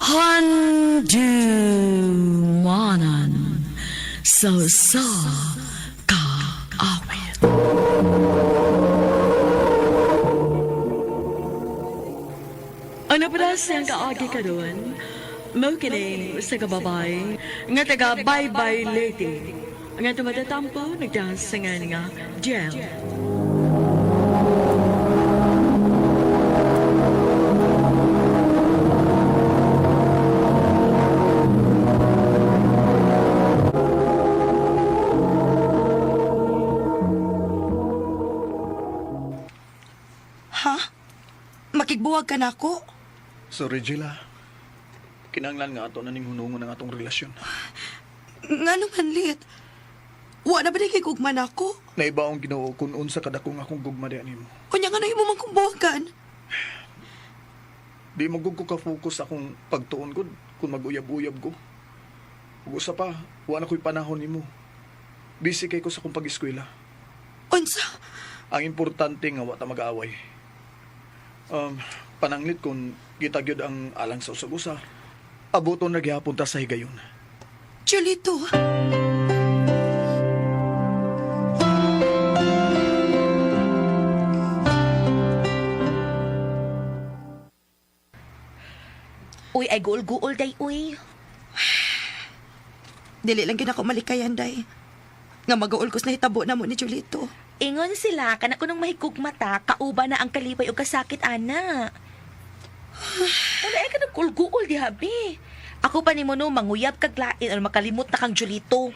Handumanan sa usa ka awit. Ano pala siyang kaagi karon? Mao kini sa kababay nga taga Baybay Leyte nga tumatatampo nagdasangan nga Jel. Ha? Makigbuwag ka na ako? Sorry, Jill, ah. Kinanglan nga ato na ning hunungon ang atong relasyon. Nga naman, lit. Wa na ba di kay gugma na ako? Naibaong Ginoo kun unsa kadakong akong gugma diha nimo. Unya nga na imo man kong buwagan. Di mo gud ko ka-focus akong pagtuon gud kung mag-uyab-uyab ko. Ug usa pa, wa na ko'y panahon nimo. Busy kay ko sa akong pag-eskwela. Unsa? Ang importante nga wa ta mag-away. Pananglit kung kita gyud ang alang sa usag-usa. Aboton na gihapon ta sa higayon. Julito. Uy, ay guol-guol day, uy. Dili lang gyud ako malikayan, day. Nga magaul ko sa nahitabo na mo ni Julito. Ingon sila, kana kunong mahigugma ta, kauba na ang kalipay o kasakit, ana. Wala ay kanang guol-guol di habi. Ako pa nimo no, manguyab kag lain o makalimot na kang Julito.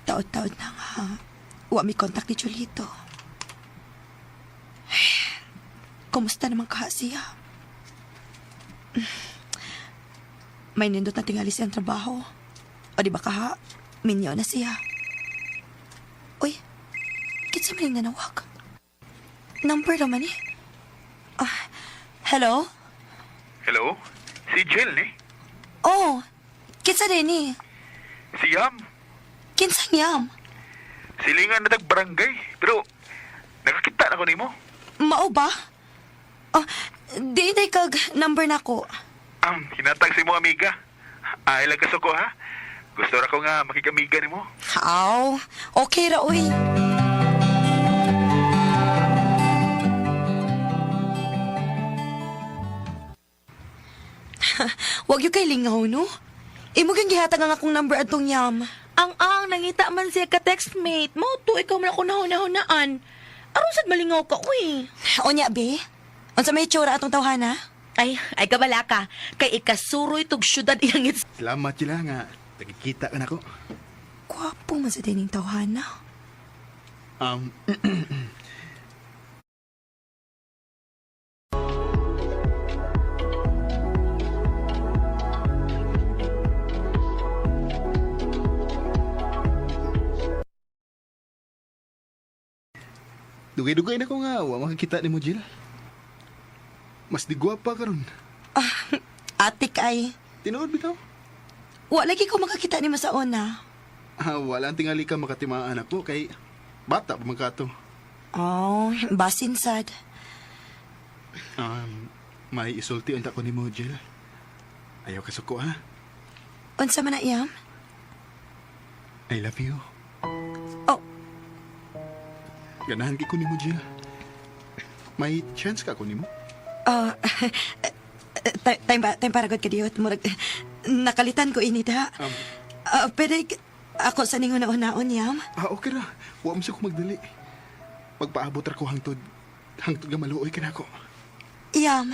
Taod-taod na nga. Wa mi contact ni Julito. Kumusta naman kaha siya? May nindot na tingali siyang trabaho. O di ba kaha? Minyo na siya. Uy, kinsa man yung nanawag? Number naman eh. Ah, hello? Hello? Si Jill ni? Oh, kinsa din eh? Si Yam. Kinsa niyam? Silingan na tag barangay. Pero nakakita na ko nimo. Mao ba? Oh, di na kag number na ko. Hinatag si mo amiga. Ay lang kasuko ha. Gusto ra ko nga makikamiga nimo. Aw, okay ra uy. Wag yu kay lingaw, no? Imo gyud gihatag ang akong number atong yam. Ang nangita man siya ka textmate. Mao to, ikaw man ako nahuna-hunaan. Aron sad malingaw ka, uy. Onya, be. Unsa may itsura atong tawhana? Ay, ay kabala ka. Kay ikasuroy tug syudad iyang its. Salamat sila nga. Nagkikita ka na ko. Gwapo man sa dining tawhana. Dugay-dugay na ko nga. Wa makakita ni mo, Jill. Mas di gwapa karon. Atik ay. Tinuod bitaw. Wa lagi ko makakita nimo sa una. Ah, wala ang tingali ka makatimaan ako kay bata pa man ka to. Oh, basin sad. May isulti unta ko ni mo, Jill. Ayaw kasuko ha. Unsa man na yam? I love you. Oh. Ganahan kay ko nimo, Jill. May chance ka ko nimo? Ah, time ba, time para gud kadiyot murag nakalitan ko inita. Ah, pero ako sa ningon na una yam. Ah, okay ra. Wa man sa ko magdali. Pagpaabot ra ko hangtod. Hangtod nga maluoy ka nako. Yam.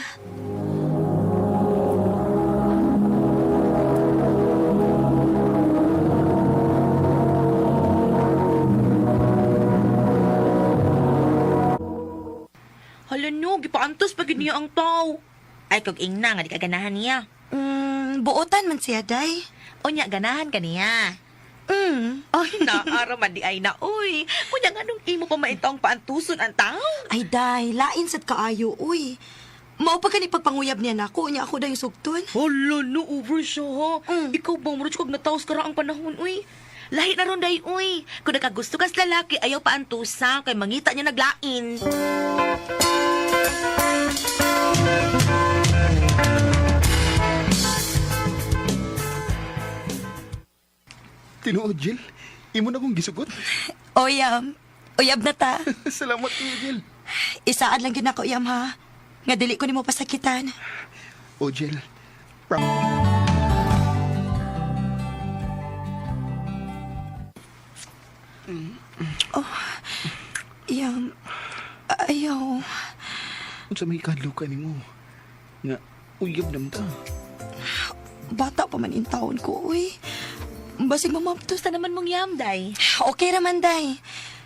Hala no, gipaantos pa gid niya ang tao. Ay, kag ingna nga di ka ganahan niya. Buotan man siya, day. Unya, ganahan ka niya. Ay, naara man di ay na, uy. Kunya nga nung imo pa maitong paantuson ang tao. Ay, day, lain sad kaayo, uy. Mao pa kani pagpanguyab niya nako, niya ako dayong sugton. Hala, no, over siya, ha? Mm. Ikaw ba, murag kag nataos ka ra ang panahon, uy. Lahi na ron, day, uy. Kung nakagusto ka sa lalaki, ayaw pa antusa, kay mangita niya naglain. Tinuod, Jill. Imo na kong gisugot. Oyam, uyab na ta. Salamat kaayo, Jill. Isaad lang gyud nako yam ha. Nga dili ko nimo pasakitan. O, Jill. Yam, ayaw. Unsa may kahadlukan nimo? Nga, uyab naman ta. Bata pa man in taon ko, uy. Basig mamaptos. Basta naman mong yam, day. Okay raman, day.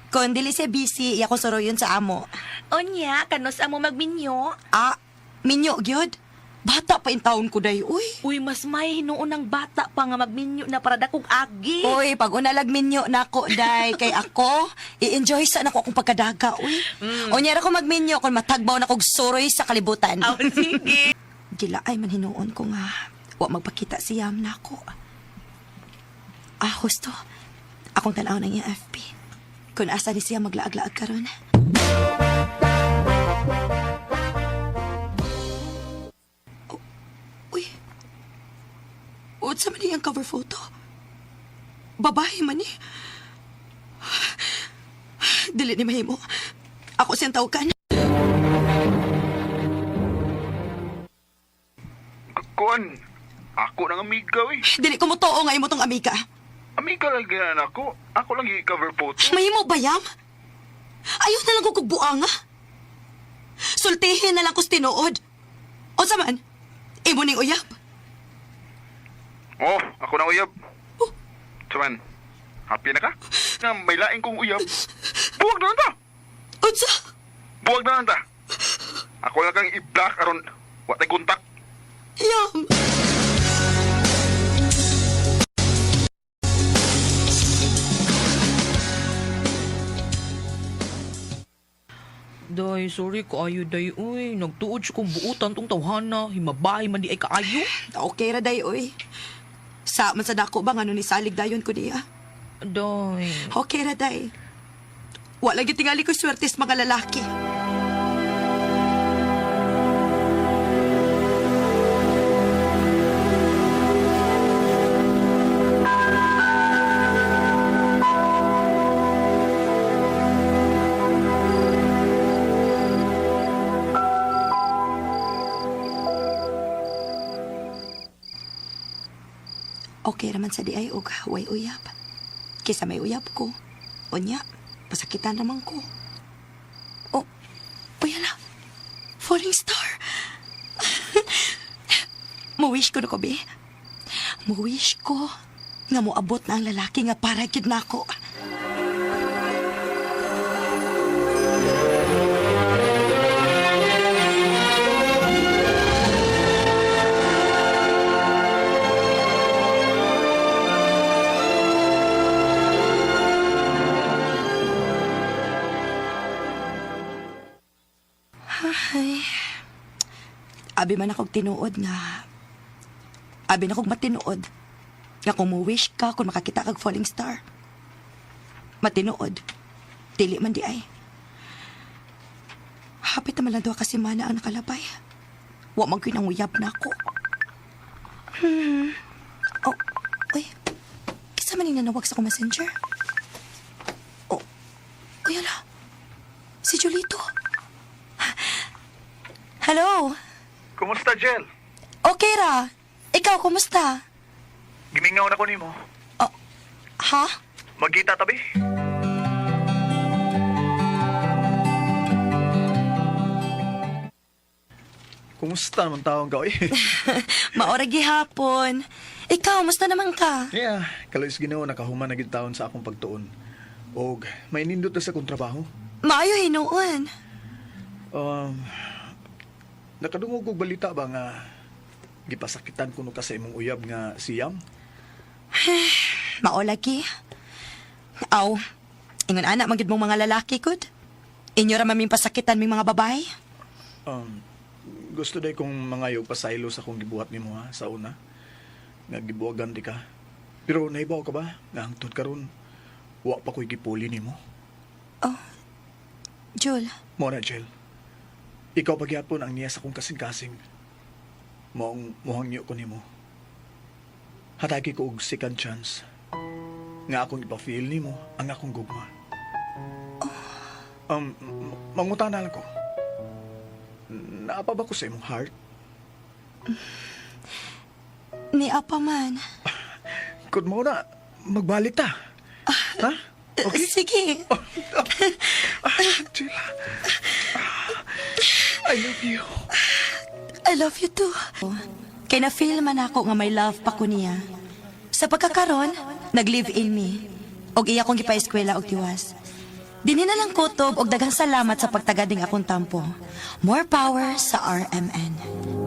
Kung dili siya busy, iya ko suroyon sa amo. Onya, kanos amo magminyo. Ah, minyo gyud. Bata pa in taon ko, day, uy. Uy, mas may hinuon ng bata pa nga magminyo na para dakong agi. Uy, pag unalag minyo nako, day, kay ako, i-enjoy sa nako akong pagkadaga, uy. Unya ra ko magminyo kung matagbaw na kog suroy sa kalibutan. Aw, sige. Gilaay man hinuon ko nga. Wa magpakita si Yam nako. Ah, husto. Akong tan-aw ng iyang FB. Kung asa ni siya maglaag-laag karon. Oh, uy. Unsa man iyang cover photo? Babae man ni. Dili ni mahimo. Ako siyang tawgan. Kuan, ako nang amiga, uy. Dili ko motoo nga imo tong amiga. Amiga lang ginan ako. Ako lang i-cover photo. Mahimo ba yam? Ayaw na lang ko kugbuanga. Sultihin na lang ko sa tinuod. O sa man, imo ning uyab. Oh, ako nang uyab. Oh. Saman, happy na ka? Nga, may laing kong uyab. Buwag na lang ta! Unsa? Buwag na lang ta! Ako lang kang i-block aron wa tay kontak. Yam! Day, sorry kaayo, day, uy. Nagtuod siya kong buutan tong tawhana. Himabahay man di ay kaayo. Okay ra day, oy. Sa man sa dako ba nga ni salig dayon ko niya. Day. Okay ra day. Wala gyud tingali ko swerte sa mga lalaki. Okay raman sa di ay og way uyab. Kisa may uyab ko. Unya, pasakitan naman ko. Oh, uy ala. Falling star. Mo-wish ko na ko, be. Mo-wish ko nga moabot na ang lalaki nga para gid nako. Ay. Abi man akong tinuod nga. Abi na akong matinuod. Nga kung mo-wish ka kung makakita kag falling star. Matinuod. Dili man di ay. Hapit naman lang daw kasi mana ang nakalabay. Wa man gyud ang uyab na ako. Oh, uy. Kisa man yung nanawag sa akong messenger. Oh, uy ala. Si Julito. Hello. Kumusta, Jel? Okay ra. Ikaw, kumusta? Gimingaw na ko nimo. Oh, ha? Magkita tabi. Kumusta naman taong ka, oy? Maora gihapon. Ikaw, musta naman ka? Yeah, kaluis Ginoo nakahuman na gid taon sa akong pagtuon. Og may nindot na sa akong trabaho. Maayo hinuon. Um, nakadungog og balita ba nga gipasakitan kuno ka sa imong uyab nga siyam? Mao lagi. Aw, ingon ana man gyud mong mga lalaki gud. Inyo ra man ming pasakitan ming mga babae. Um, Gusto day kong mangayo pasaylo sa akong gibuhat nimo ha, sa una. Nga gibuwagan di ka. Pero naibaw ka ba? Nga hangtod karon wa pa ko'y gipuli nimo. Oh, Jul, Mo na, Jill. Ikaw pagyapon ang niya sa akong kasing-kasing. Maong muhangyo ko nimo. Hatagi ko og second chance. Nga akong ipa-feel nimo ang akong gugma. Mangutana lang ko. Naapa ba ko sa imong heart? ni apa man. Kung mo na, magbalik ta. Ha? Okay? Sige. Ah, Jill. Ah, I love you. I love you too. Kay na-feel man ako nga may love pa ko niya. Sa pagkakaron, nag-live in me. Og iya kong gipa-eskwela og tiwas. Dinhi na lang kutob og daghang salamat sa pagtagading akong tampo. More power sa RMN.